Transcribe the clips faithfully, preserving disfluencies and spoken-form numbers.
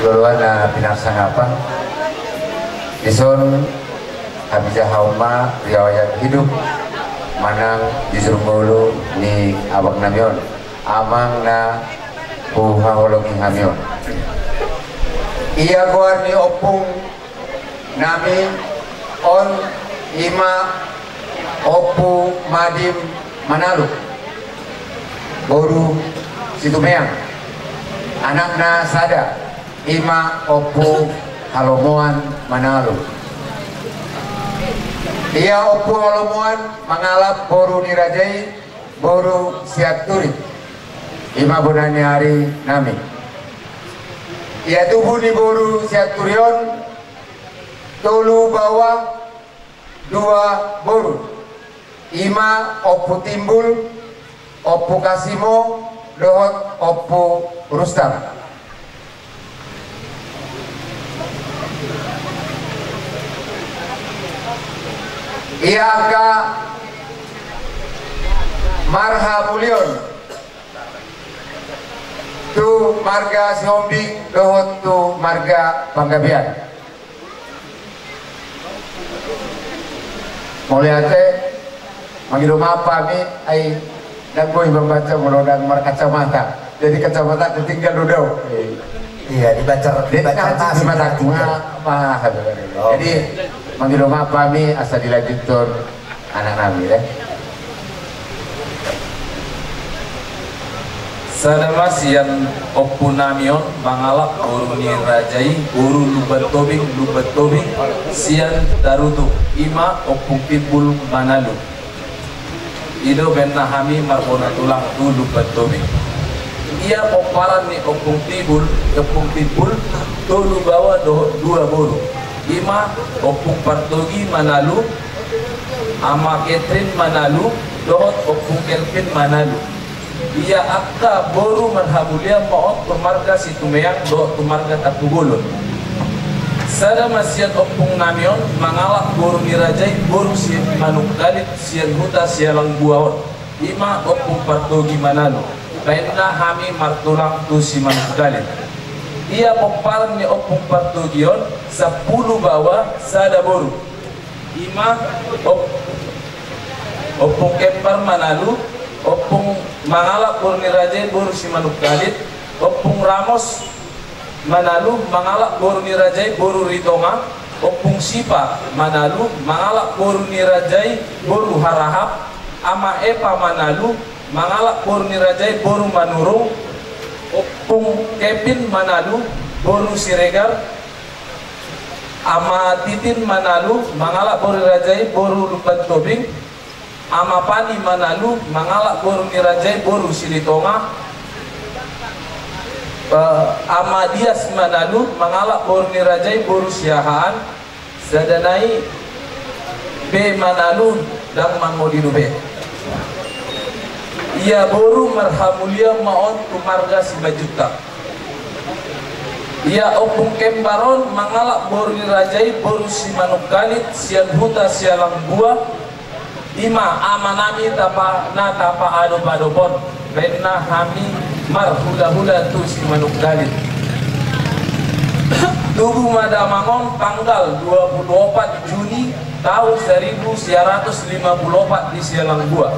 Joloan na pinarsangapan, dison hami jahaon ma riwayat hidup manang jujur ngolu ni abang nami on, amang na huhaholongi hami on. Ia goar ni ompung nami on ima Ompu Madim Manalu, boru Situmeang, anakna sada ima Ompu Halomoan Manalu. Ia Ompu Halomoan mangalap boru ni raja i, boru Sianturi, ima bona ni ari nami. Ia tubu ni boru Sianturi on tolu baoa, dua boru, ima Ompu Timbul, Ompu Kasimo dohot Ompu Rustam. Ia angka marhamulion tu marga Sihombing dohot tu marga Panggabean. Mauliate, mangido maaf hami, ai ndang boi mambaca molo ndang markacamata. Jadi kacamata ku tinggal do dao. Iya, dibaca, dibaca di mata ku. Jadi mangido maaf hami asa dilanjuthon anak nami, ya. Sada ma sian ompu nami on mangalap boru ni raja i, boru Lumban Tobing, Lumban Tobing, sian Tarutung, ima Ompung Timbul Manalu. I do baenna hami marbona tulang tu Lumban Tobing. Ia pomparan ni Ompung Timbul, Ompung Timbul, tolu baoa dohot dua boru. Ima Ompung Partogi Manalu, Ama Catherine Manalu, dohot Ompung Kelvin Manalu. Ia angka boru marhamulian ma on tu marga Situmeang dohot tu marga Tampubolon. Sada ma sian ompung nami on mangalap boru ni raja i, boru Simanungkalit, sian huta Sialangbua on, ima Ompung Partogi Manalu. Baenna hami martulang tu Simanungkalit. Ia pomparan ni Ompung Partogi on sampulu baoa sada boru. Ima Op-, Ompung Kembar Manalu, ompung mangalap boru ni raja i, boru Simanungkalit, Ompung Ramos Manalu, mangalap boru ni raja i, boru Ritonga, Ompung Sipa Manalu, mangalap boru ni raja i, boru Harahap, Ama Epa Manalu, mangalap boru ni raja i, boru Manurung, Ompung Kevin Manalu, boru Siregar, Ama Titin Manalu, mangalap boru ni raja i, boru Lumban Tobing, Ama Pani Manalu, mangalap boru ni raja i, boru Silitonga, eh, Ama Dias Manalu, mangalap boru ni raja i, boru Siahaan, sada nai be Manalu, ndang mangoli dope. Ia boru marhamulian ma on tu marga Simanjuntak. Ia Ompung Kembar on mangalap boru ni raja i, boru Simanungkalit, sian huta Sialangbua, ima ama nami tapa, na tapaadop-adopon, baenna hami marhulahula tu Simanungkalit. Tubu ma damang on tanggal dua puluh opat Juni taon saribu sia ratus lima puluh opat di Sialangbua.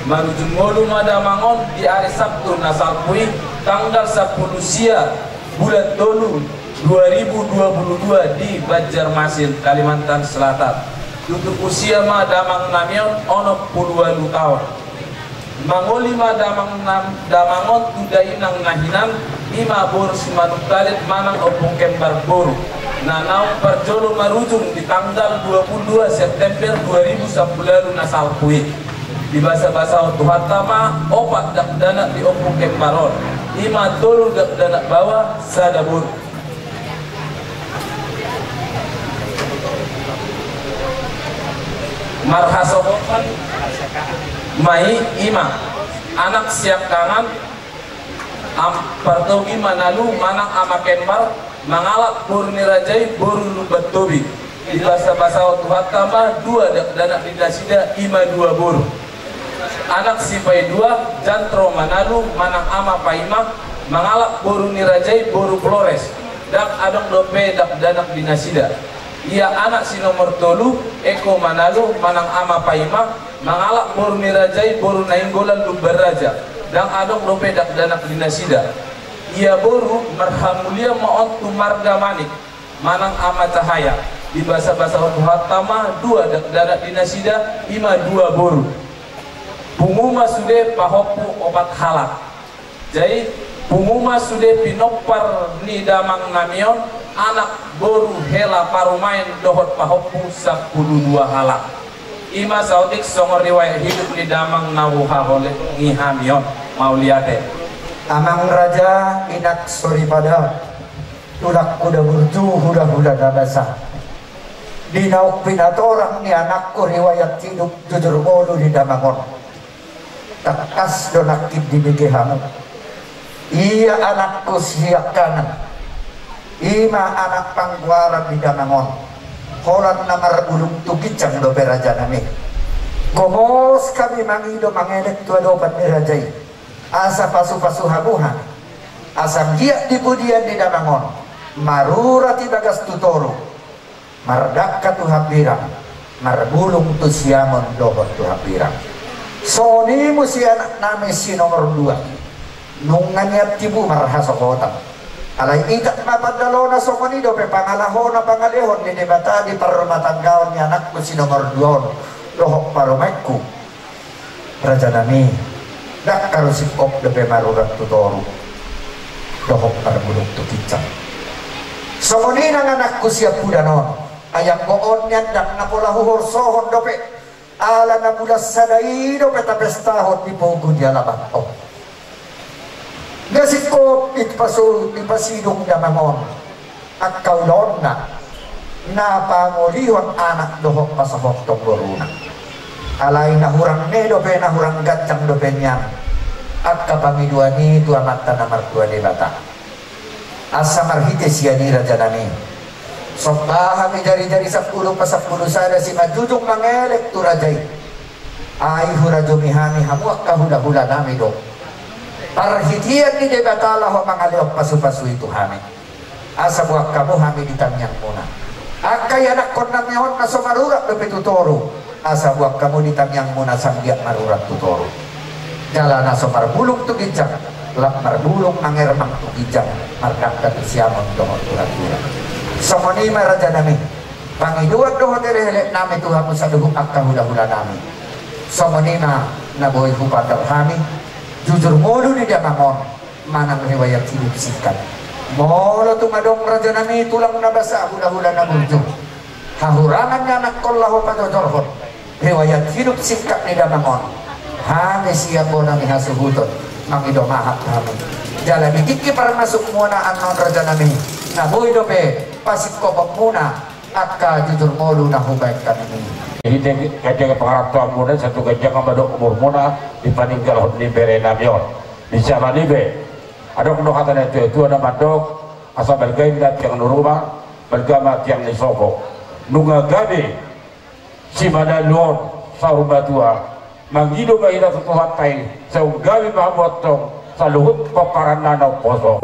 Marujung ngolu ma damang on di ari Sabtu na salpu i, tanggal sampulu sia bulan tolu dua ribu dua puluh dua di Banjarmasin, Kalimantan Selatan. Tutup usia ma damang nami on onom pulu ualu taon. Mangoli ma damang nam-, damang on tu dainang na hinan, ima boru Simanungkalit manang Ompung Kembar boru, na naung parjolo marujung di tanggal dua puluh dua September dua ribu sampulu ualu na salpu i. Dibasabasahon Tuhanta ma opat dakdanak di Ompung Kembar on, ima tolu dakdanak baoa, sada boru. Marhasohotan ma i, ima anak siangkangan, Am-, Partogi Manalu manang Ama Kembar, mangalap boru ni raja i, boru Lumban Tobing. Dibasabasahon Tuhanta ma dua dakdanak ni nasida, ima dua boru. Anak sipaidua, Jantro Manalu manang Ama Paima, mangalap boru ni raja i, boru Flores. Ndang adong dope dakdanak di nasida. Ia anak si nomor tolu, Eko Manalu manang Ama Paima, mangalap boru ni raja i, boru Nainggolan Lumban Raja. Ndang adong dope dakdanak di nasida. Ia boru marhamulian ma on tu marga Manik manang Ama Cahaya. Dibasabasahon Tuhanta ma dua dakdanak di nasida, i ma dua boru. Pungu ma sude pahompu opat halak. Jadi, pungu ma sude pinompar ni damangnami on, anak, boru, hela, parumaen dohot pahompu sampulu dua halak. I ma saotik songon riwayat hidup ni damang na huhaholongi hami on. Mauliate. Amang raja, inang soripada, tulangku da burju, hulahula na basa. Di naung pinatorang ni anakku riwayat hidup jujur ngolu ni damang on, tangkas do nangkin dibege hamu. Ia anakku siangkangan, i ma anak panggoaran ni damang on. Holan na marbulung tu ginjang dope, rajanami. Gomos hami mangido mangelek tu adopan ni raja i, asa pasupasu hamu hami, asa anggiat di pudian ni damang on, marurat i bagas tu toru, mardangka tu hambirang, marbulung tu siamun dohot tu hambirang. Songon i muse anaknami si nomor dua, nunga nian tibu marhasohotan. Alai itak ma pandalona, songon i dope pangalahona pangalehon ni Debata di parrumatanggaon ni anakku si nomor dua on dohot parumaenku. Rajanami, ndang haru singkop dope marurat tu toru dohot marbulung tu ginjang. Songon i nang anakku siampudan on, ai anggo on nian ndang na pola huhorsohon dope, ala na bulan sada i dope tapestahon di pogu di alaman on. Nga singkop dipasu-, dipasidung damang on angka ulaonna, na pangolihon anak dohot pasahathon boruna. Alai na hurang ne dope, na hurang ganjang dope nian angka pangidoan i tu Amanta na martua Debata. Asa marhite sian i, rajanami, somba hami jarijari sampulu pasampulu sada simanjujung mangelek tu raja i. Ai hurajumi hami hamu angka hulahulanami do parhitean ni Debata laho mangalehon pasupasu i tu hami, asa boan hamu hami di tangiangmuna. Angka ianakkonnami on na so marurat dope tu toru, asa boan hamu di tangiangmuna asa anggiat marurat tu toru. Jala na so marbulung tu ginjang, lam marbulung mangermang tu ginjang, mardangka tu siamun dohot tu hambirang. Songon i ma, rajanami, pangidoan dohot elekeleknami tu hamu saluhut angka hulahulanami. Songon i ma na boi hupandar hami jujur ngolu ni damang on manang riwayat hidup singkat. Molo tung adong, rajanami, tulang na basa, hulahula na burju, hahurangan ni anakkon laho pajojorhon riwayat hidup singkat ni damang on, hami sian bonami hasuhuton mangido maaf hami. Jala di tingki parmasukmuna annon, rajanami, na boi dope pasingkoponmuna angka jujur ngolu na hubaen hami. Jadi, ganjang pangarantoanmuna, satu ganjang ma dok umurmuna di paninggalhon ni berenami on. Di siala ni be, adong do hata ni natuatua na mandok, asa balga inna tiang ni ruma, balga ma tiang ni sopo. Nunga gabe si Manalu on saur matua, mangido ma hita tu Tuhanta i, sai gabe ma hamu antong saluhut pomparanna na umposo.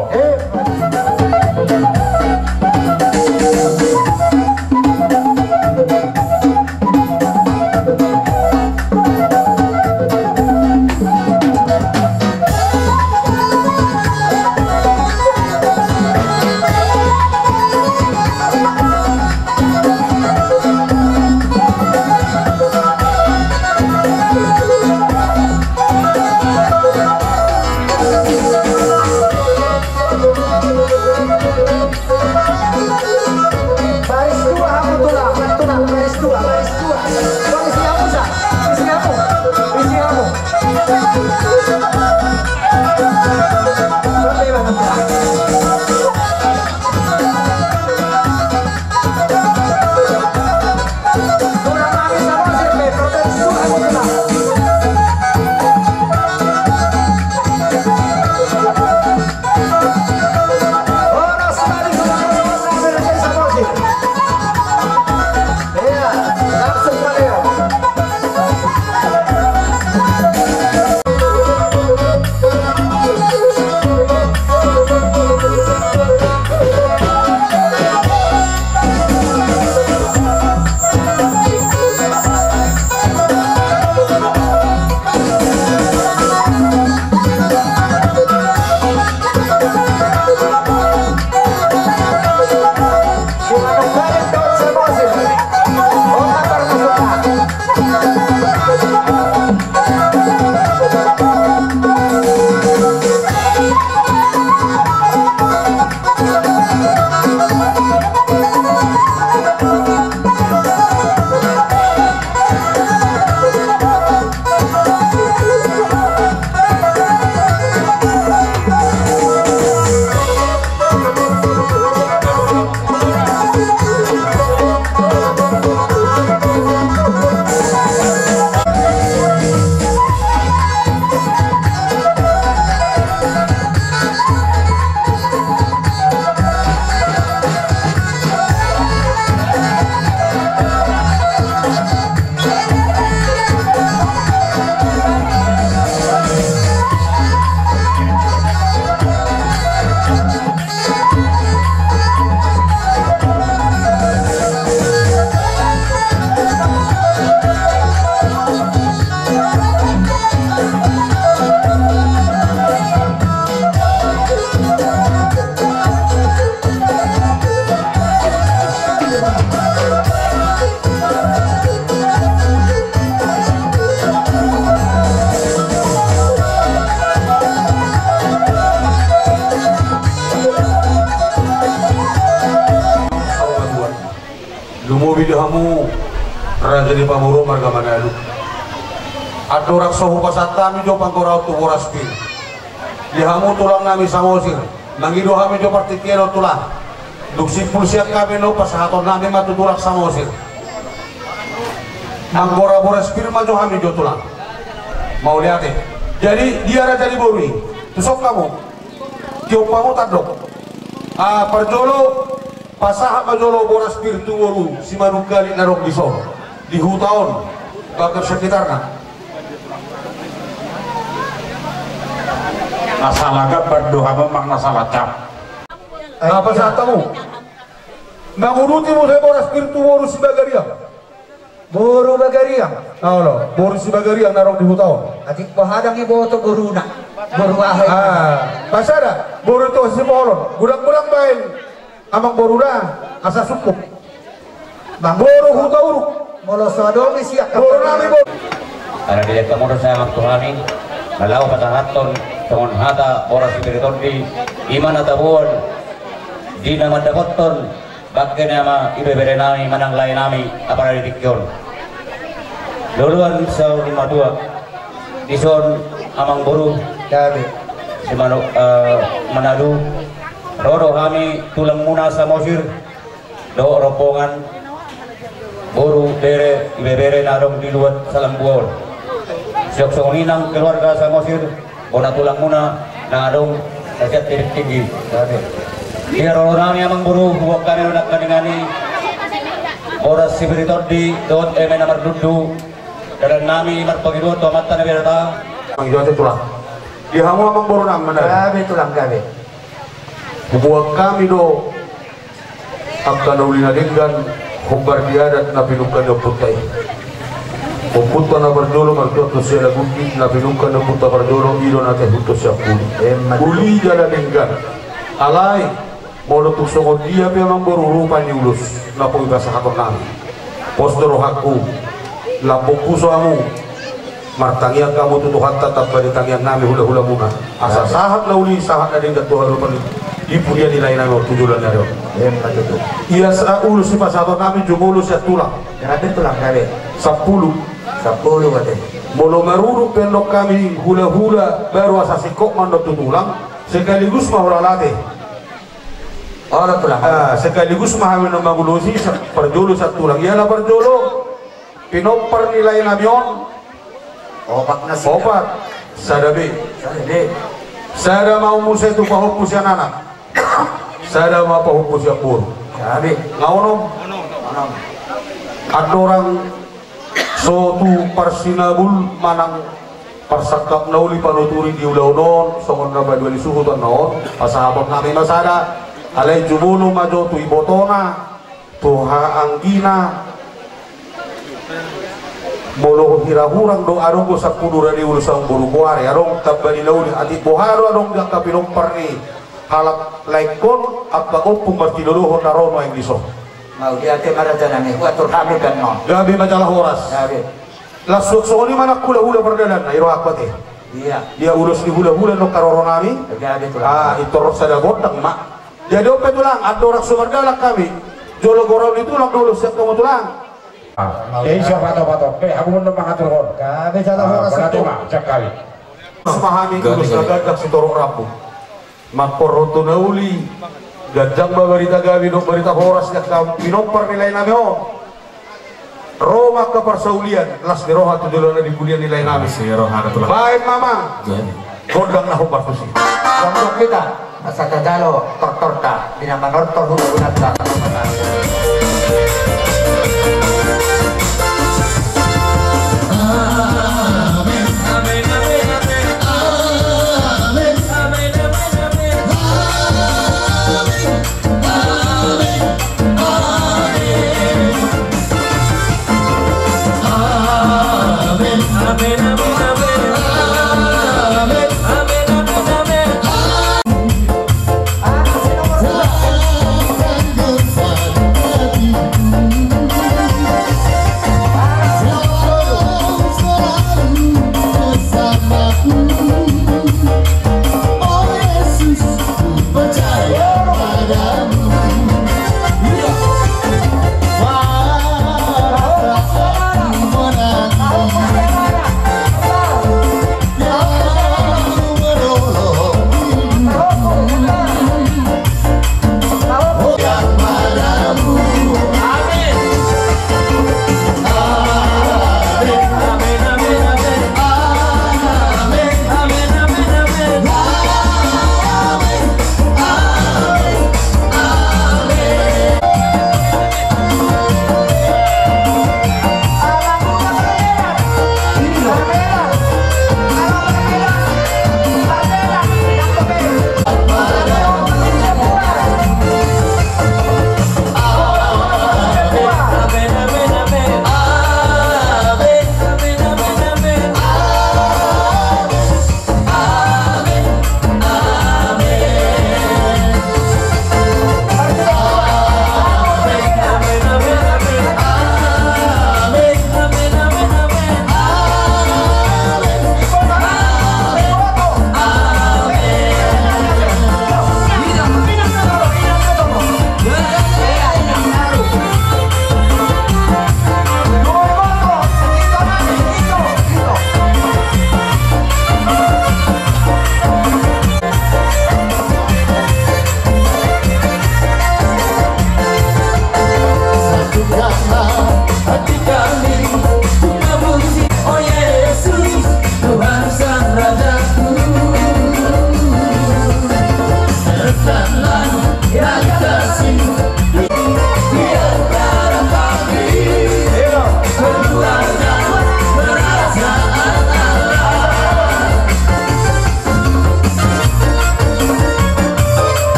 Tumobi di hamu raja ni pamoruon marga Manalu. Andorang so hupasahat hami jo panggoraon tu boras pir di hamu tulang nami Samosir, mangido hami jo partingkian on tulang. Dung simpul sian hami on, pasahaton nami ma tu tulang Samosir. Manggora boras pir ma jo hami jo tulang. Mauliate. Jadi dia raja ni boru i, tuson hamu. Tiop hamu tandok. Ah, parjolo, pasahat ma jolo boras pir tu boru Simanungkalit na adong dison, di huta on, bahkan sekitarna. Na salah gambar do hamu, mang, na salah cap. Ah, pasahat hamu. Manguduti muse boras pir tu boru Sibagariang. Boru Bagariang. Olo, boru Sibagariang na adong di huta on. Atik boha ndang diboto boruna. Boru aha i? Ah, pasada, boru tu Sibolon. Godang-godang baen amang boruna, asa sungkun. Mang. Boru Hutauruk. Molo so adong i sian boru nami, boru. Ala dilehon hamu do sai, amang, tu hami, na laho pasahathon songon hata boras Siberitondi, i ma na taboan di na mandapothon bangke ni ama ibebere nami manang lae nami, apala di tingki on. Loloan saur matua, dison amang boru, gabe, Simanu-, eh, Manalu, ro do hami tulangmuna Samosir dohot rombongan, boru, bere, ibebere na adong di luat Salambua on. Siok songon i nang keluarga Samosir, bona tulangmuna na adong na sian Tebing Tinggi. Di haroro nami, amang boru, huboan hami do nangkaningan i boras Siberitondi dohot eme na marlundu, dalan nami marpangidoan tu Amanta na Debata. Mangido ate tulang. Di hamu, amang boru nami Manalu. Gabe tulang, gabe. Huboan hami do angka na uli na denggan, hombar di adat na pinungka ni ompunta i. Ompunta na parjolo martuatua sialagundi, na pinungka ni ompunta parjolo i do na tehuthon siapulu. Emma tutu. Uli jala denggan. Alai molo tung songon dia pe, amang boru, rupa ni ulos na pola pasahaton nami, pos do rohangku, lambok puso hamu. Martangiang hamu tu Tuhanta, tamba ni tangiang nami hulahulamuna. Asa sahat na uli, sahat na denggan tu halumpang ni, di pudian ni lae nami on tu joloan ni ari on. Emma tutu. Ia sa ulos sipasahaton nami jumolo sian tulang. Gabe tulang, gabe. Sampulu. Sampulu ate. Molo marudut pe annon hami hulahula baru asa singkop ma annon tu tulang, sekaligus ma holan ate. Olo tulang. Ah, sekaligus ma hami annon mangulosi sa-, parjolo sian tulang. Ia na parjolo, pinompar ni lae nami on. Opat na sida. Opat. Sada be. Sada be. Sada ma on muse tu pahompu sian anak. Sada ma pahompu sian boru. Sada be. Nga onom. Onom. Andorang so tu parsinabul manang parsangkap na uli panuturi di ulaon on, songon na padua ni suhut annon, pasahaton nami ma sada, alai jumolo ma jo tu ibotona, tu haha anggina. Molo hira hurang do, adong do sampulu ra di ulos, amang boru, goari adong tamba ni na uli, atik boha do adong di angka pinompar ni halak laengkon, angka ompung martilolohon na ro nuaeng dison. Mauliate ma raja nami, huatur hami pe annon. Gabe ma jala horas. Gabe. Laos songon i ma nang hulahula pardalanan, i rohangku ate. Ia. Ia ulos ni hulahula annon haroro nami. Gabe tulang. Ah, pintor sada gondang ma. Jadi on pe tulang, andorang so mardalan hami, jolo goraon ni tulang do ulos sian hamu tulang. Ah, jadi siapa tau patop pe, hamu annon mangaturhon. Gabe jala horas. Ah, ma, siap hami. Gabe, gabe. Ulos na ganjang sitorop rambu. Mangkorhon tu na uli, ganjang ma barita gabe dohot barita horas di angka pinompar ni lae nami on. Ro ma angka parsaulian, las ni roha tu joloan na di pudian ni lae nami. Las ni roha na tulang. Baen ma, amang. Jadi. Gondang na hombar tusi. Gondang hita. Asa tajalo tortorta, di na manortor hulahulanta.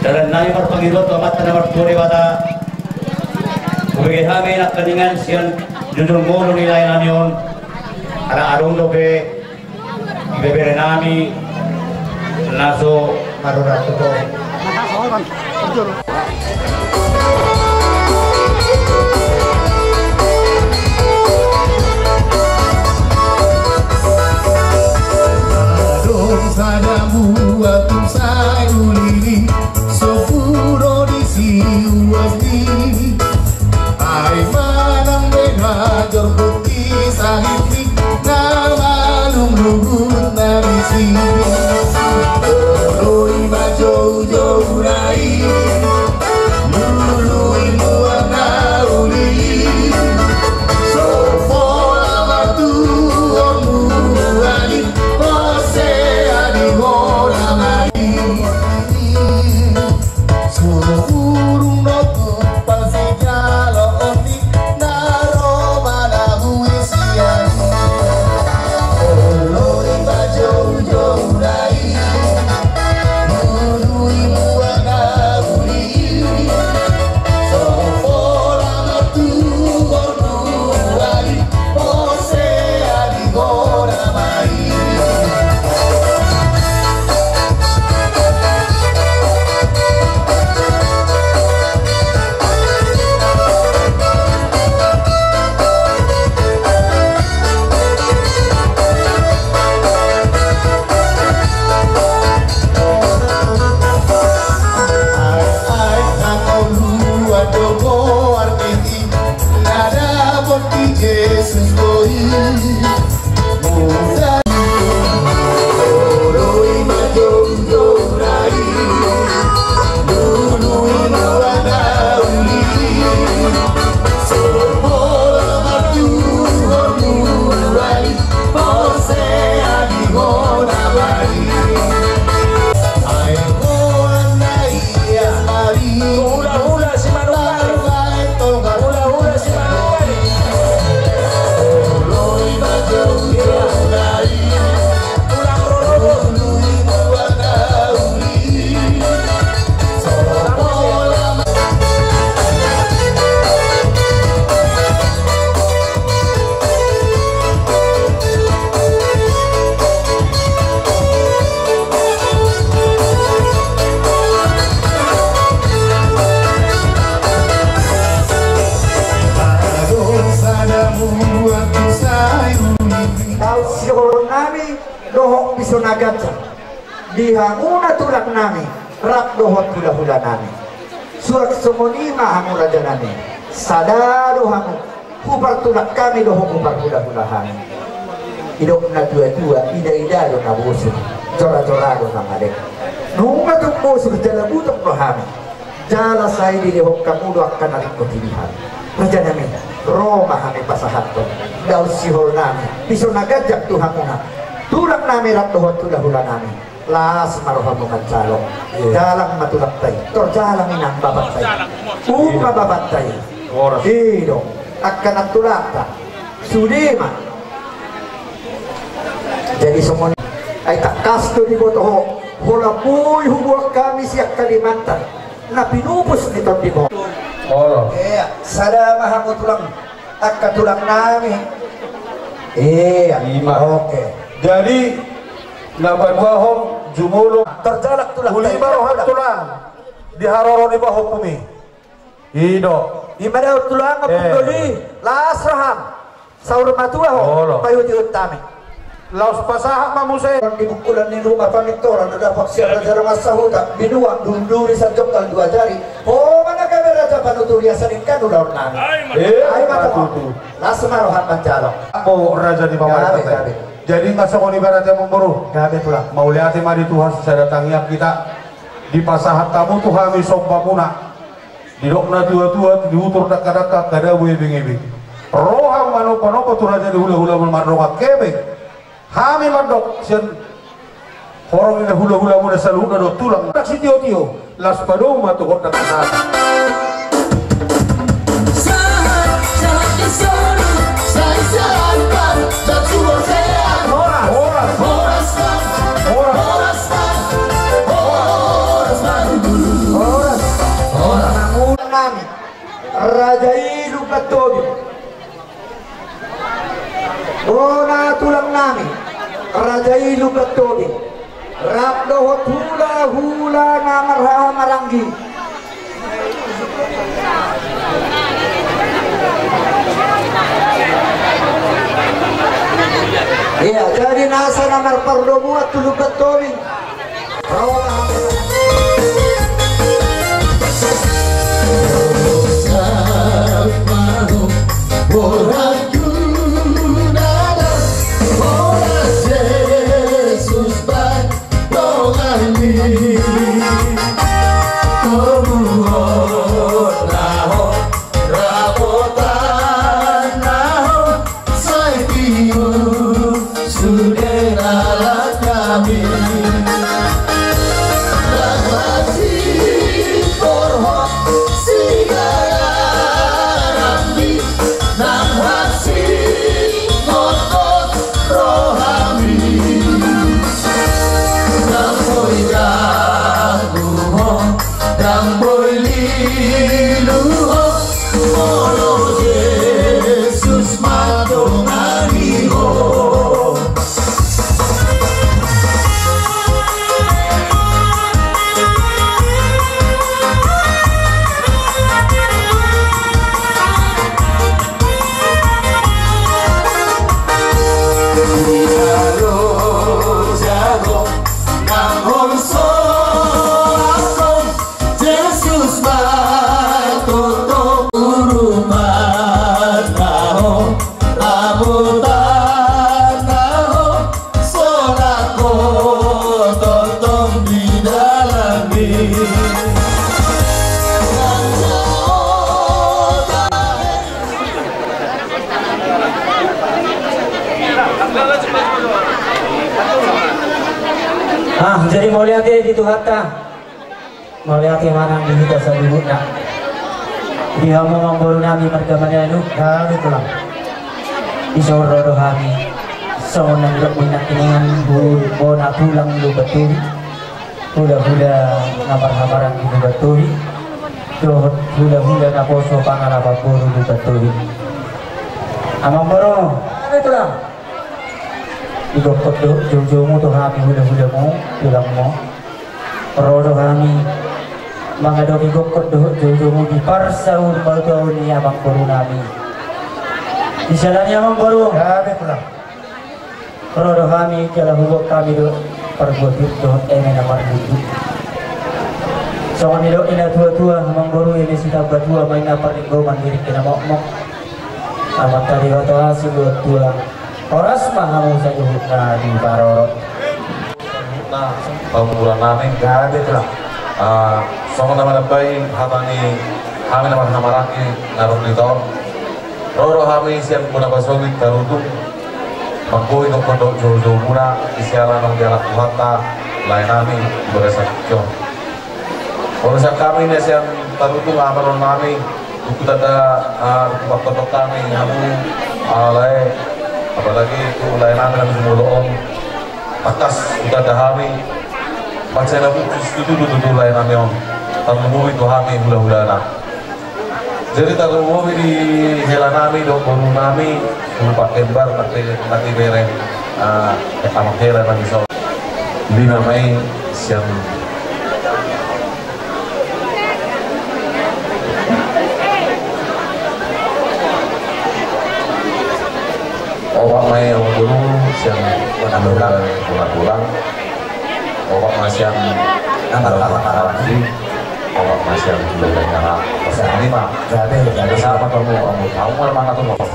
Dalan nami marpangido tu Amanta na martua Debata. Hubege hami nangkiningan sian jujur ngolu ni lae nami on. Ala adong dope ibebere nami na so maruratu. Adong sada mua tung sai ulili, so furo di siuas ni. Ai manang be na jor putih sahit ni, na malum luhut na bisi. Oloi ma joujou nai, lului mua na uli. So pola ma tu hormu adi, ose adi hora mai. Suhurung do tumpal sijalo ondi na ro manahui sian. Oloi ma joujou nai, lului mua na uli. So pola ma tu hormu adi, ose adi hora mai. Ai, ai, nang oluan do goar ni i, na dapot di Jesus boi. Muda. Oloi ma joujou nai, lului mua na uli. So pola ma tu hormu adi, ose adi hora mai. Ai hora nai. Hulahula si Manukari. Hulahula si Manukari. Tulang rorobot. Adong sada mua tung sai ulili. Dausi hornami dohot piso na ganjang di hamuna tulangnami rap dohot hulahulanami. Suang songon i ma hamu rajanami, sada do hamu. Hupartulang hami dohot huparhulahula hami. Didok na tuatua, idaida do na bosur, jorajora do na malek. Nunga tung bosur jala butong do hami, jala sai dilehon hamu do angka na ringkot i di hami. Rajanami, ro ma hami pasahathon dausi hornami, piso na ganjang tu hamuna tulangnami rap dohot hulahulanami. Las ma rohamu manjalo. Iya. Jalang ma tulangta i. Tor jalang inang bapakta i. Jalang. Unang ma bapakta i. Horas. I do. Angka nantulanta. Sude ma. Jadi songon i. Ai tangkas do diboto ho. Holan boi huboan hami sian Kalimantan na pinupus ni tondi boru. Olo. Iya, sada ma hamu tulang. Angka tulang nami. Iya. Ima. Oke. Jadi na paduahon jumolo. Terjalak tulang. Uli ma roham tulang. Di haroro ni bahompumi. I do. Ima da tulang. Eh. Ompung doli. Las roham. Saur matua ho. Olo. Paihutihut hami. Laos pasahat ma muse. Di bungkulan ni Numa Pamintoran do dapot sian Raja Dongan Sahuta, binuat dunduri sanjongkal dua jari. Ho ma na gabe raja panuturi asa ningkan ulaon nami. Ai ma. Eh, ai ma tutu. Las ma roham manjalo. O raja ni pamarentanta. Gabe, gabe. Jadi nga songon i berarti amangboru. Gabe tulang. Mauliate ma di Tuhan sisada tangiang hita. Dipasahat hamu tu hami sombamuna. Didok natuatua, di utor dangkadangka, kada boi bengebeng. Roham manompanompa tu raja ni hulahula muna mardongan hebe. Hami mandok sian horong ni na hulahulamuna saluhutna do tulang. Anak sitiotio, las padomu ma tu hondang na. Sahat, sahat ni solu, sai sahat. Horas, horas, horas, horas. Horas. Horas. Horas. Horas. Horas. Horas. Raja i Lumban Tobing. Bona tulang nami, raja i Lumban Tobing. Rap dohot hulahula na marhaha maranggi. Iya, jadi nasa na marpardomuan tu Lumban Tobing. Sai tiur sude dalan hami. Nang hasingkor ho sigalang hami, nang hasingkor ho rohami. Nang boi ganggu ho, nang boi lilu ho, molo Jesus mandongani ho. Di jalo jago nang holso aso. Jesus ma tongtong urupan na ho, ramotan na ho, solat ho tongtong di dalan ni. Ah, jadi mauliate di Tuhanta. Mauliate ma nang di hita saluhutna. Di hamu amangboru nami marga Manado. Gabe tulang. Di son ro do hami songon na nidok ni nangkiningan, bona tulang Lumban Tobing, hulahula na marhamaranggi Lumban Tobing, dohot hulahula naposo pangalapan boru Lumban Tobing. Amangboru. Gabe tulang. Digokhon do joujoumu tu hami hulahulamu, tulangmu. Ro do hami mangadopi gokhon dohot joujoumu di parsaurmatuaon ni amangboru nami. Di siala ni amangboru. Gabe tulang. Ro do hami jala huboan hami do parbuat dohot eme na marlundu. Songon nidok ni natuatua, amangboru, eme sitambatua ma inna parlinggoman, diringki na mokmok. Amanta Debata sibuat tua. Horas ma hamu saluhutna diparorot. Saluhutna pamoruan nami. Gabe tulang. Ah, songon na manambai hata ni hami na marhamaranggi na ro di hita on. Ro do hami sian bona pasogit Tarutung. Manggoi gokhon dohot joujoumuna di siala naung dialap Tuhanta lae nami di bagasan tingki on. Urusan hami na sian Tarutung, amang nami. Huta da, ah, huta da hami hamu, ah, lae, apalagi tu lae nami na di Molo on. Tangkas huta da hami, mansai na bungkus tu tutu, tutu lae nami on. Tarlumobi tu hami hula-hulana. Jadi tarlumobi di hela nami dohot boru nami, Ompu Pak Kembar, nanti, nanti bere, ah, amang hela nami so. Lima ma i sian Opat ma i, amang boru, sian Bonabolang. Bonabolang. Opat ma sian Anak Anak Anak. Opat ma sian Bonabolang. Opat ma sian lima. Jadi, jadi. Sama kamu, kamu, kamu mana, mana tuh, Bapak?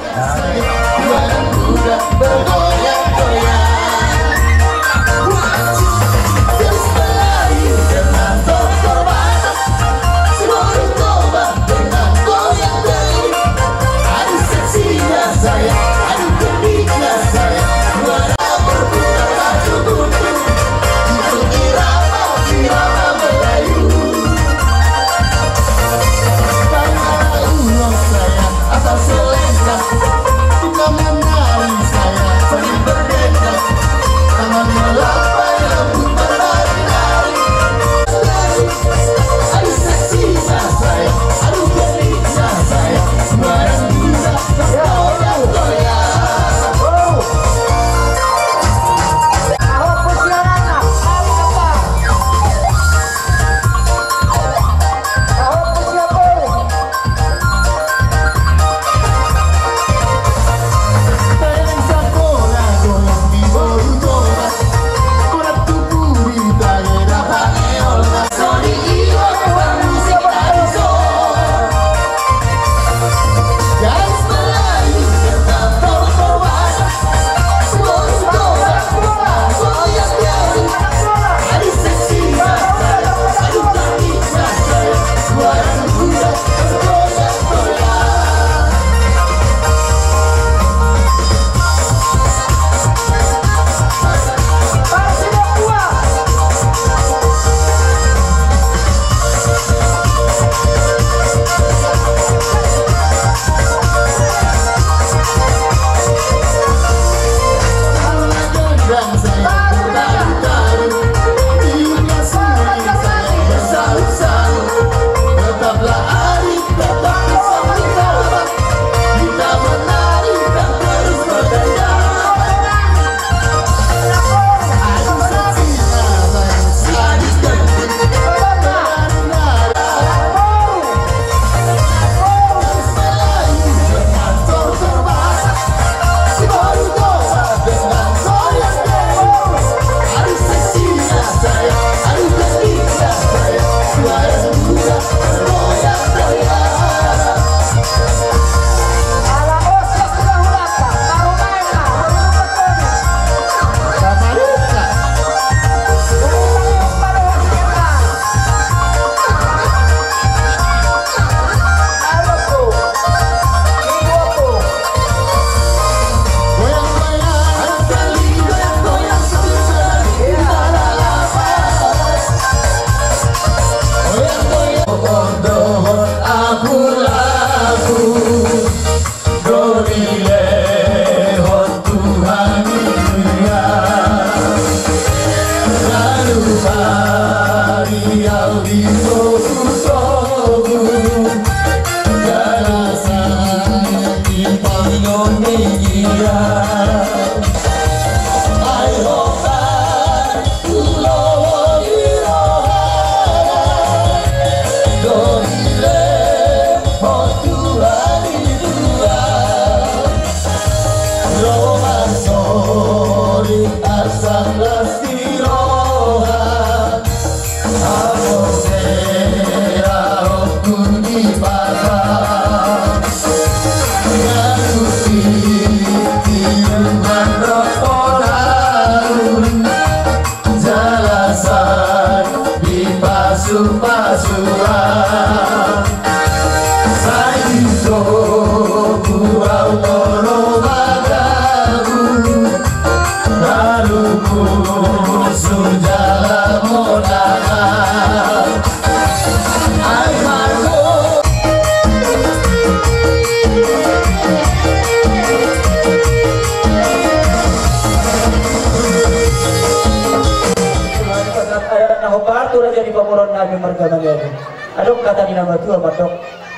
Hami marga Maniago. Adong hata ni na matua mandok: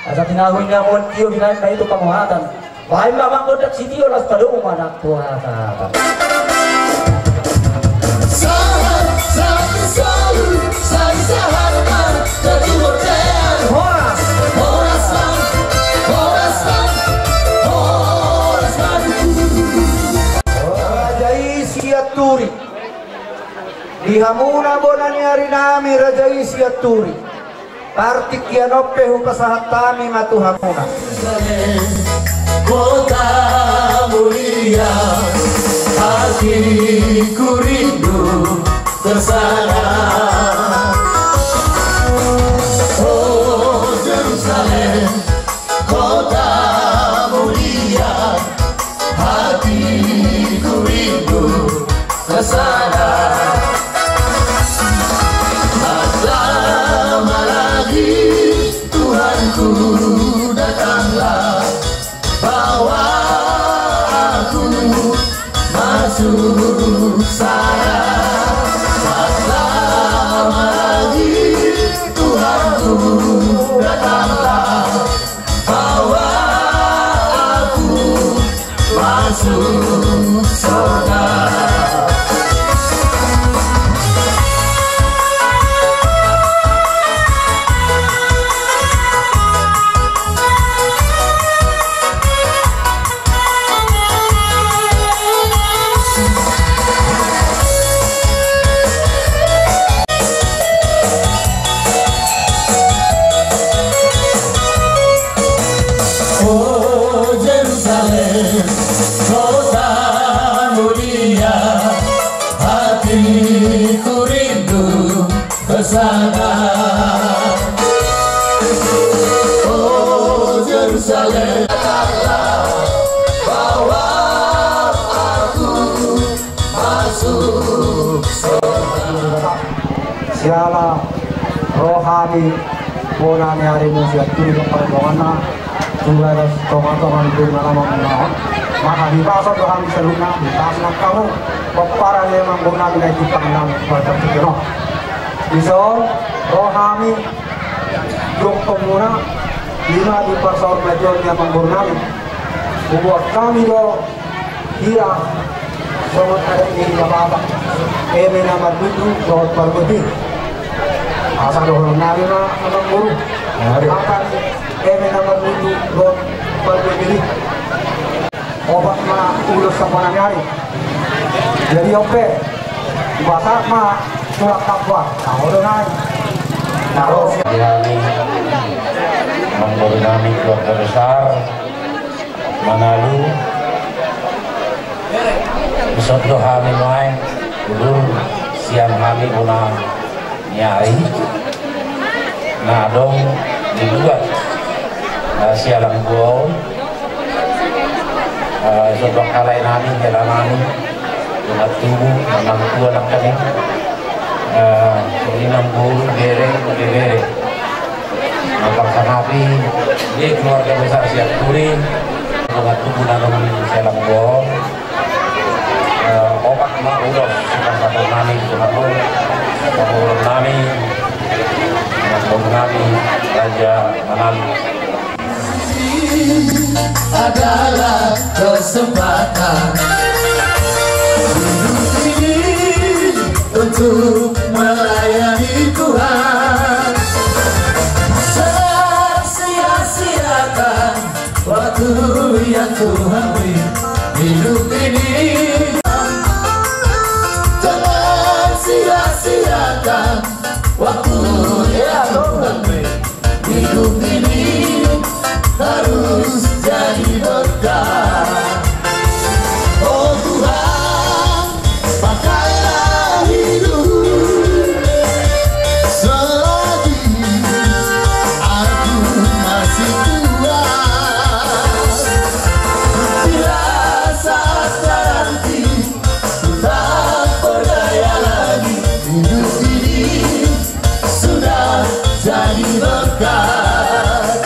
Asa tinahu ni hamu on tio, binahen ma i tu pangohatan. Bahen ma amang gondang sitio, laos padomu ma nang tu hata. Sahat, sahat ni solu, sai sahat ma tu bontean. Horas, horas ma, horas ma, horas ma. Raja i Sianturi. Di hamuna bona ni ari nami, raja i Sianturi, partingkian on pe hupasahat hami ma tu hamuna. Kota mulia, hatiku rindu ke sana. Oh Jerusalem, kota mulia, hatiku rindu ke sana. Datanglah lagi, Tuhanku, datanglah, bawa aku masuk sana. Datanglah lagi, Tuhanku, datanglah, bawa aku masuk surga. Oh Jerusalem, kota mulia, hatiku rindu ke sana. Oh Jerusalem, bawa aku masuk surga. Siala ro hami bona ni arimu Sianturi, pardonganna juga ada tonga-tonga itu nama mengawan. Maka dipaso do hami saluhutna, dipaso nang hamu pomparan ni amangboru nami na i tu tangan nami, partingkian on. Dison ro hami, dok hamuna, ima di parsaor na jolo ni amangboru nami, hubuat hami do hira songon adat ni Debata, eme na marnunju dohot parbue. Asa dohonon nami ma amangboru, eme na marnunju dohot parbue. Opat ma ulos sambana ni ari. Jadi on pe, hupasahat ma surat kabar. Tahu do nai. Tahu. Di hami, amangboru nami, keluarga besar Manalu. Dison do hami nuaeng, udur sian hami bona ni ari na adong di luat, eh, sialang dua on. Eh, dison do angka lae nami, hela nami, dongan tubu, dongan tua nangkaning, eh, inang, boru, bere, bere. Marsangkapi di keluarga besar Sianturi, dongan tubu na adong di sialang dua on. Eh, opat ma ulos sipasahaton nami tu hamu, pangurung nami, pangurung nami, Raja Manalu. Adalah kesempatan hidup ini untuk melayani Tuhan. Jangan sia-siakan waktu yang Tuhan beri hidup ini. Jangan sia-siakan waktu yang Tuhan beri. Hidup ini harus jadi berkat. Oh Tuhan, pakailah hidup selagi aku masih kuat. Bila saat nanti ku tak berdaya lagi, hidup ini sudah jadi berkat.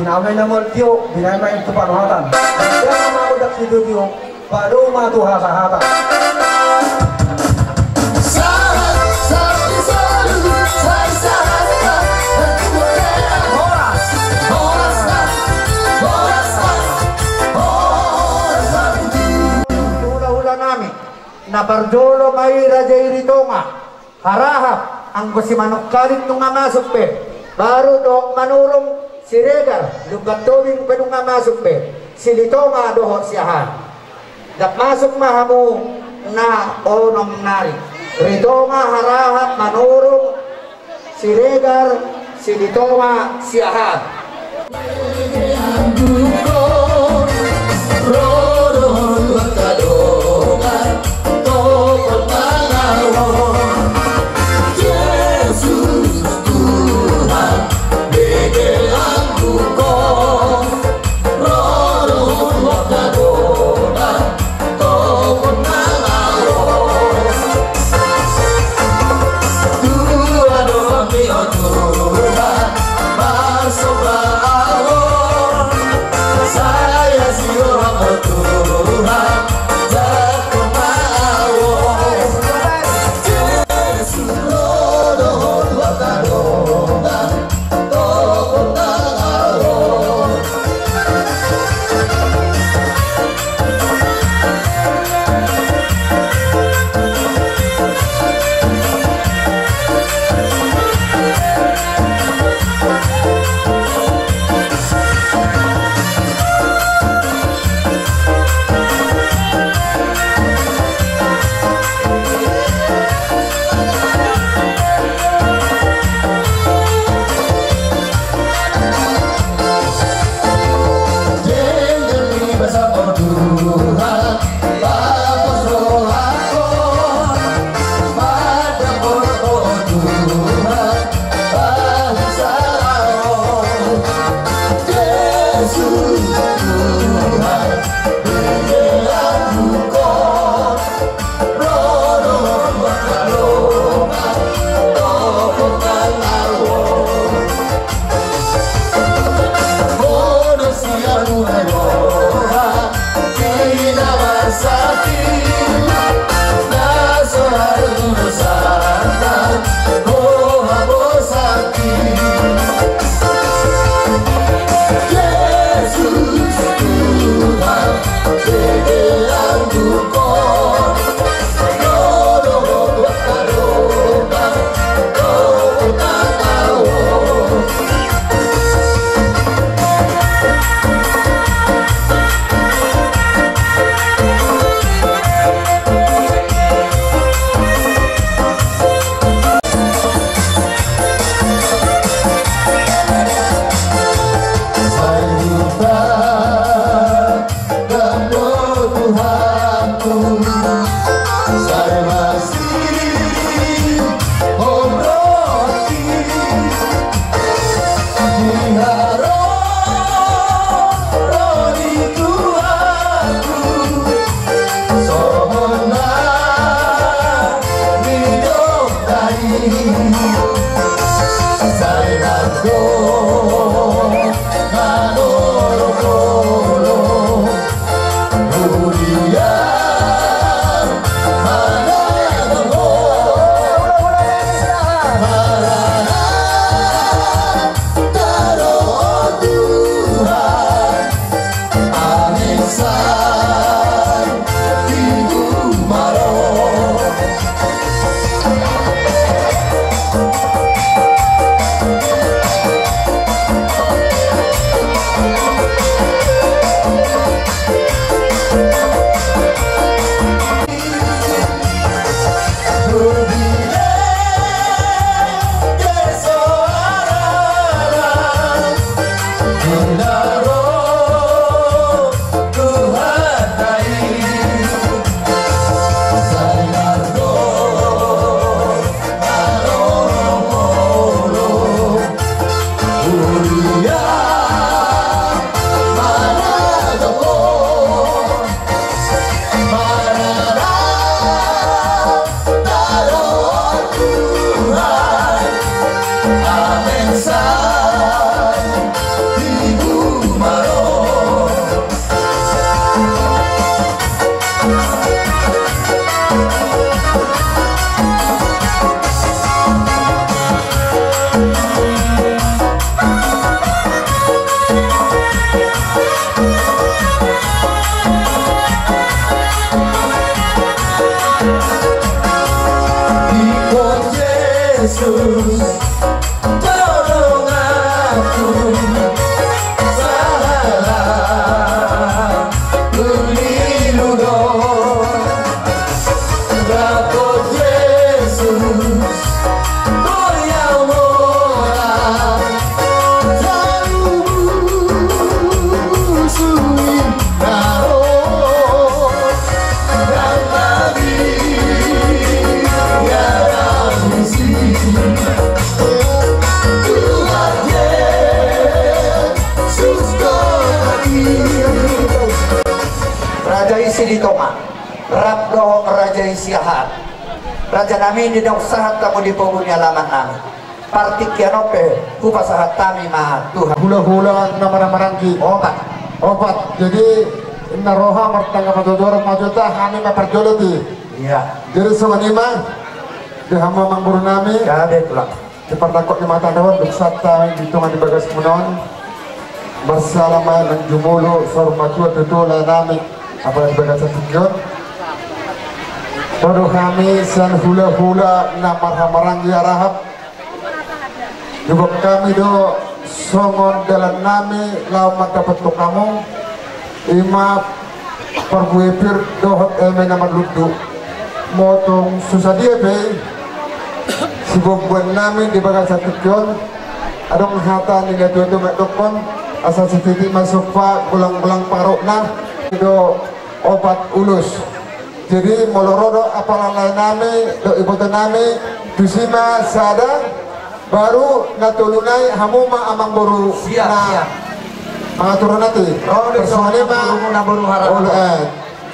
Damai na mardongan, binahen ma i tu parhorasan. Jala ma godang sitio-tio, padomu ma tu hasahatan. Sahat, sahat, sahat, sahat, sahat. Horas, horas, horas, horas. Hulahula nami, na parjolo ma i Raja i Ritonga. Harahap, anggo si Manungkalit nunga masuk pe, baru dohot Manurung, Siregar, Lumban Tobing pe nunga masuk pe, Silitonga dohot Siahaan. Ndang masuk ma hamu na onom nari. Ritonga, Harahap, Manurung, Siregar, Silitonga, Siahaan. Raja i Silitonga rap dohot raja i Siahaan. Raja nami, di naung sahat hamu di pogu ni alaman nami, partingkian on pe hupasahat hami ma tu hamu. Hulahula na marhahamaranggi. Opat. Opat. Jadi na roha martangga patodoran ma jota, hami ma parjolo di. Iya. Jadi songon i ma di hamu amangboru nami. Gabe tulang. Di parnangkok ni mata on, dung sahat hami di tonga ni bagasmuna on, marsala ma nang jumolo saur matua tutu lae nami, apala di bagasan tingki on. Ro do hami sian hulahula na marhahamaranggi Arahap. Diboan hami do songon dalan nami laho mandapothon hamu, i ma parbue pir dohot eme na marlundu. Molo tung so sadia pe i, siboanboan nami di bagasan tingki on, adong hata ni natuatua mandokkon, asa sititi ma sompa, golanggolang pangarahutna, do opat ulos. Jadi molo ro do apala lae nami dohot iboto nami, tusi ma sada, baru na tolu nai hamu ma amangboru. Siap, na siap. Mangaturhon ate. Ro do. Songon i ma. Amangboru, amangboru Harahap. Olo, eh.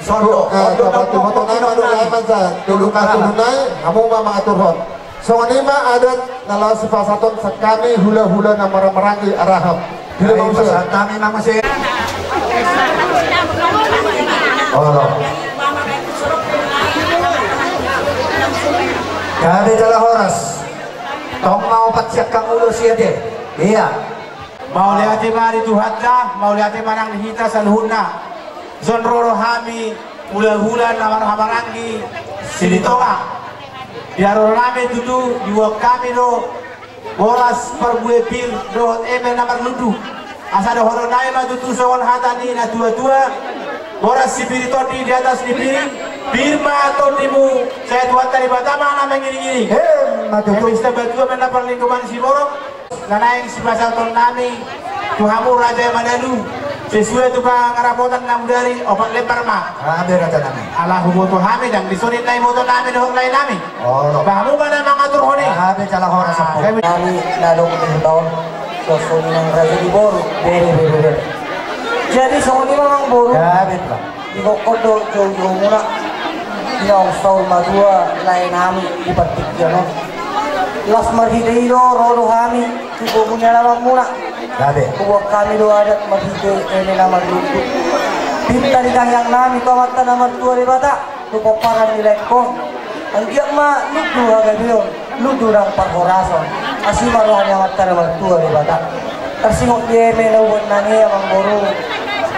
Songon i, eh, on do na iboto nami ma dohot lae mansa. Tolu, na tolu nai hamu ma mangaturhon. Songon i ma adat na laho sipasahaton sian hami hulahula na marhahamaranggi Arahap. Di hamu ma muse. Olo. Gabe jala horas. Tong ma opat siangkangan ulos i ate. Iya. Mauliate ma di Tuhanta, mauliate ma nang di hita saluhutna. Songon ro do hami hulahula na marhahamaranggi Silitonga. Di haroro nami tutu diboan hami do boras parbue pir dohot eme na marlundu. Asa dohonon nami ma tutu songon hata ni natuatua: Boras sipir tondi di atas ni piring, pir ma tondimu, sai Tuhanta Debata ma na mangiringiring. Emma tutu. Eme Sitambatua ma na parlinggoman siborok. Na naeng sipasahaton nami tu hamu raja i madalu, sesuai tu pangarapotan na mudari, opat lembar ma. Gabe raja nami. Ala huboto hami ndang dison i na iboto nami dohot lae nami. Olo. Ba hamu ma na mangaturhon i. Gabe jala horas. Ah, Ompu. Nami na adong di huta on, songon i nang raja ni boru. Bere, bere, bere. Jadi songon i ma amangboru. Gabe tulang. Diboan do joujoumuna, di naung saur matua lae nami di partingkian on. Laos marhite i do ro do hami tu pogu ni alamanmuna. Gabe. Huboan hami do adat marhite eme na marlundu. Pinta di tangiang nami tu Amanta na martua Debata, tu pomparan ni laengkon. Anggiat ma lundu hagabeon, lundu nang parhorason. Asi ma roha ni Amanta na martua Debata. Tarsingot di eme na huboan nami, amangboru.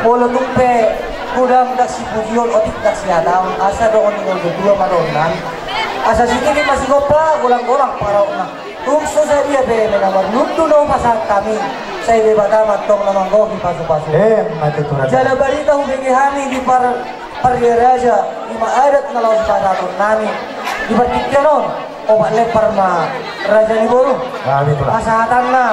Molo tung pe godang ndang sipujion, otik ndang sihataon, asa dohonon ni natuatua ma dohonon nami. Asa sititi ma sigompa, golanggolang pangarahutna. Tung so sadia pe eme na marlundu na hupasahat hami, sai Debata ma antong na manggohi pasupasu. Emma tutu raja. Jala barita hubege hami di par-, parria raja, i ma adat na laho sipasahaton nami di partingkian on, opat lembar ma raja ni boru. Gabe tulang. Pasahatanna.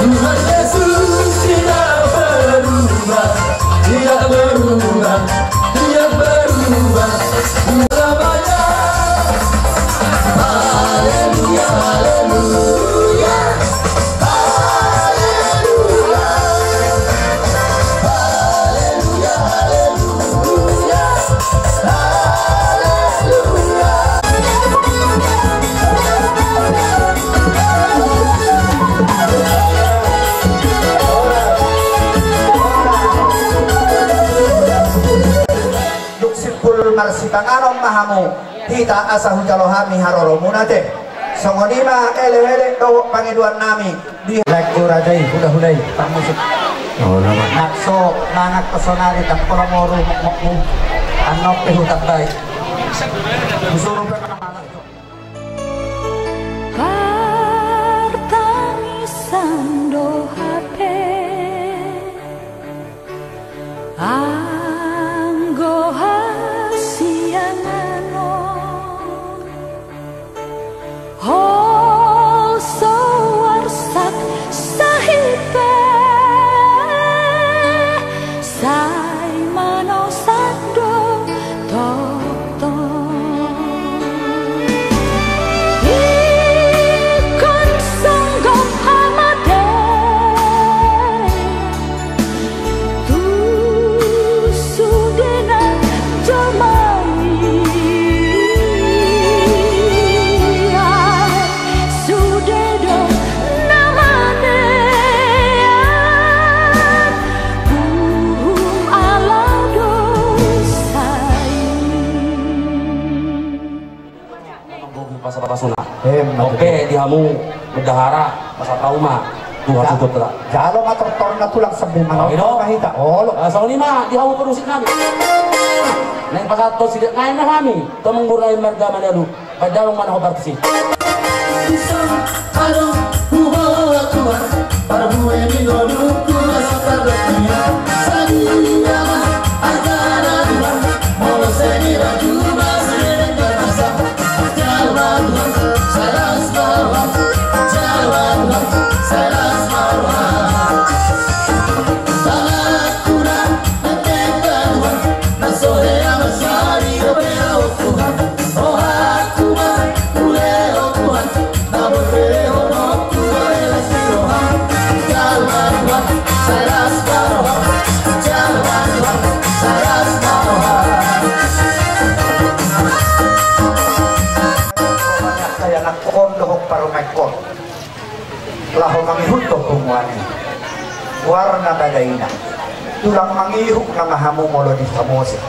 Tuhan Yesus tidak berubah, tidak berubah, tidak berubah. Haleluya, haleluya, haleluya, haleluya, haleluya, haleluya. Dung simpul marsipanganon ma hamu, hita asa hujalo hami haroromuna te. Songon i ma elek-elek dohot pangidoan nami di. Lagu raja i, hulahula i, parmusik. Nang so mangan ho sonari, ndang pola moru mokmokmu. Annon pe hutambai. Husurung pe manang. Partangisan do hape anggo hasiangan on, holso arsak sahit pe. Sai manosak do tongtong. Ingkon songgop hamate tu sude na jolma i. Sude do na manean. Uhum ala dosa i. Memang gogo pasa-pasuna. Oke, di hamu bendahara, pasa tahu ma. Tuhan syukur telah. Jalo ma tortor na tulang sembe mana. Olo. Songon i ma di hamu parmusik nami. Naeng pasahathon sidek nai na hami, Temenggur nai marga Manalu. Baen damang ma na hombar tusi. Laho mangihuthon punguan i. Goarna Badaina. Tulang mangihut nama hamu molo di Samosir.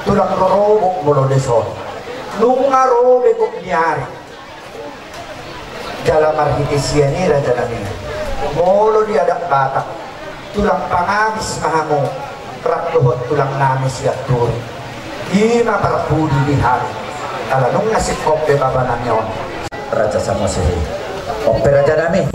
Tulang rorobot molo dison. Nunga ro be gok ni ari. Jala marhite sian i raja nami, molo di adat Batak, tulang pangabis ma hamu rap dohot tulang nami Sianturi. I ma parpudi di hami. Ala nunga singkop be baba nami on. Raja Samosir i. On pe raja nami.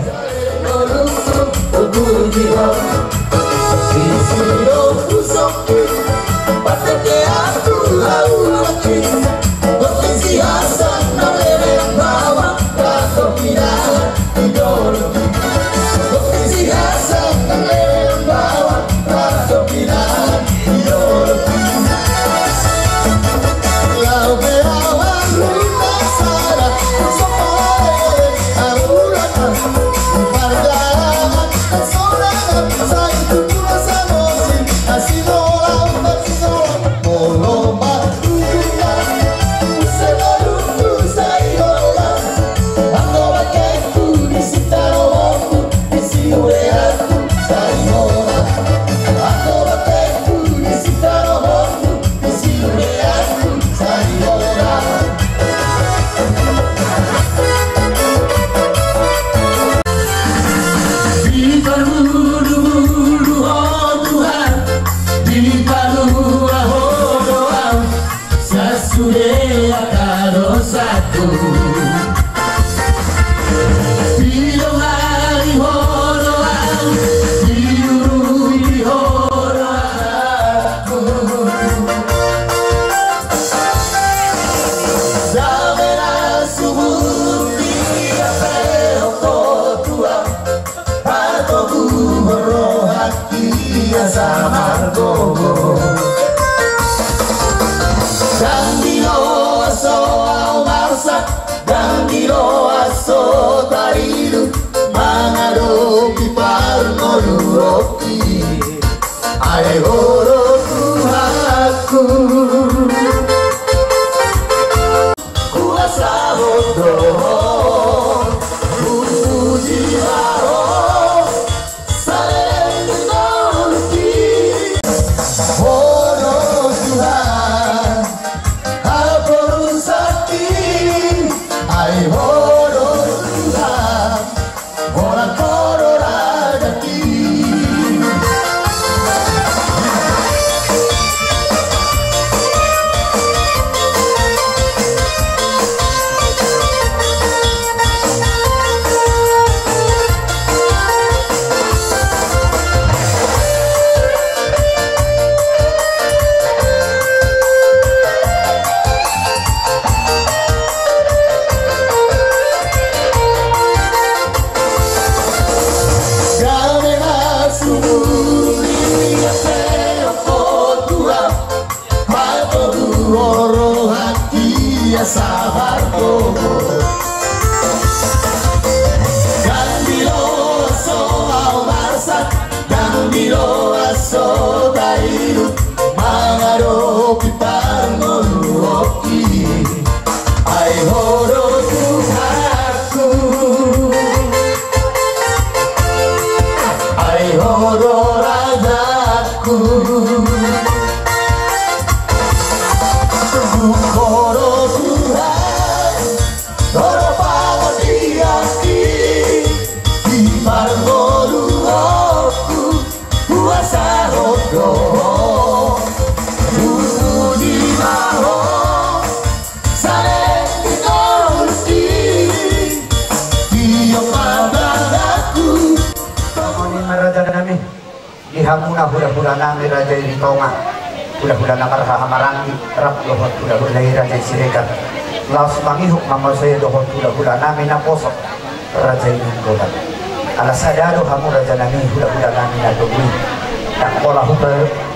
Di parhulu-hulu ho Tuhan, di palua ho do au, sasude angka dosaku. Didongani ho do au, diurupi ho do au. Dame na subur di ape ho Tuhan, patogu rohangki asa margogo. Ndang diloas ho au marsak, ndang diloas ho tarilu, mangadopi parngoluonki. Ai ho do Tuhanku. Kuasa ho do, puji ma ho, saleleng ni ngolungki. Ho do Tuhan, haporusangki, ai ho do Tuhan. Ndang diloas ho au marsak, ndang diloas ho tarilu, mangadopi parngoluonki. Ai ho do Tuhanku, ai ho do rajaku. Tung ho do Tuhan, do pangodianki di parngoluonku. Kuasa ho do, puji ma ho, saleleng ni ngolungki. Tio ma tanganku. Songon i ma raja nami. Di hamuna hulahula nami raja i di tonga, hulahula na marhahamaranggi, rap dohot hulahula i raja i Siregar. Laos mangihut ma muse dohot hulahula nami naposo, raja i Nainggolan. Ala sada do hamu raja nami hulahula nami na togu i. Ndang pola hupe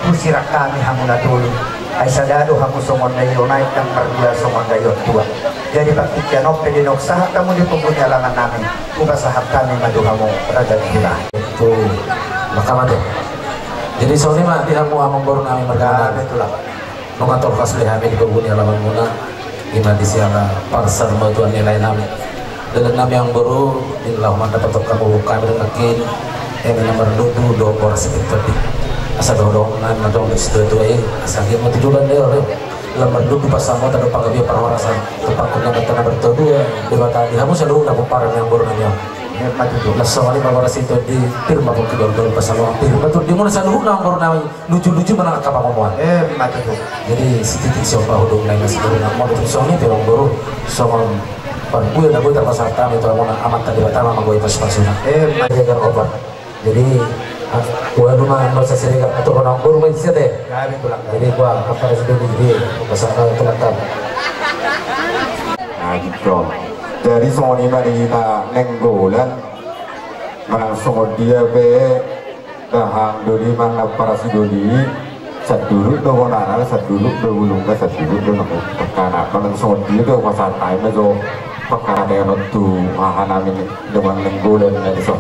husirang hami hamu na tolu. Ai sada do hamu songon daion aek, ndang mardua songon daion tuak. Jadi partingkian on pe di naung sahat hamu di pogu ni alaman nami, hupasahat hami ma tu hamu raja ni hula. Tu makamadon. Jadi songon i ma di hamu amangboru nami marga. Nunga tolhas be hami di pogu ni alaman muna. I ma di siala parsarmatua ni lae nami. Dalan nami amang boru, di laho mandapothon hamu, hamu nangkin, eme na marnundu dohot boras i, Tondi. Asa dohononnami ma dohot situa-tua i, asa anggiat ma tujuan ni ari, lam marnundu pansamotan dohot panggabean parhorasan, tu parpunguanta na martua Debata, di hamu saluhutna pomparan ni amang boru nami on. Emma tutu. Laos songon i ma boras i, Tondi, pir ma pongki dohot-dohot pansalongan, pir ma tondimuna saluhutna amang boru nami. Lucu-lucu ma nang angka pangomoan. Emma tutu. Jadi sititik siompa hudok nai na siboruna. Molo tung songon i pe amang boru, songon parbue na boi tarpasahat hami tu hamuna, Amanta Debata ma manggohi pasupasuna. Emma. Jadi, ah, ua duma, nol sasiriga atur amang boru ma isi te. Jadi ua, apa sidoli, jadi pasahat tu mata. Nah, gitu. Jadi songon i ma di hita Nainggolan. Manang songon dia pe, dahahang doli manang parasi doli, sandurut do bonana, sandurut do bulungna, sandurut do nang pangkana. Manang songon dia do pasahat nai ma jo pangkarateon on tu haha nami dongan Nainggolan na dison.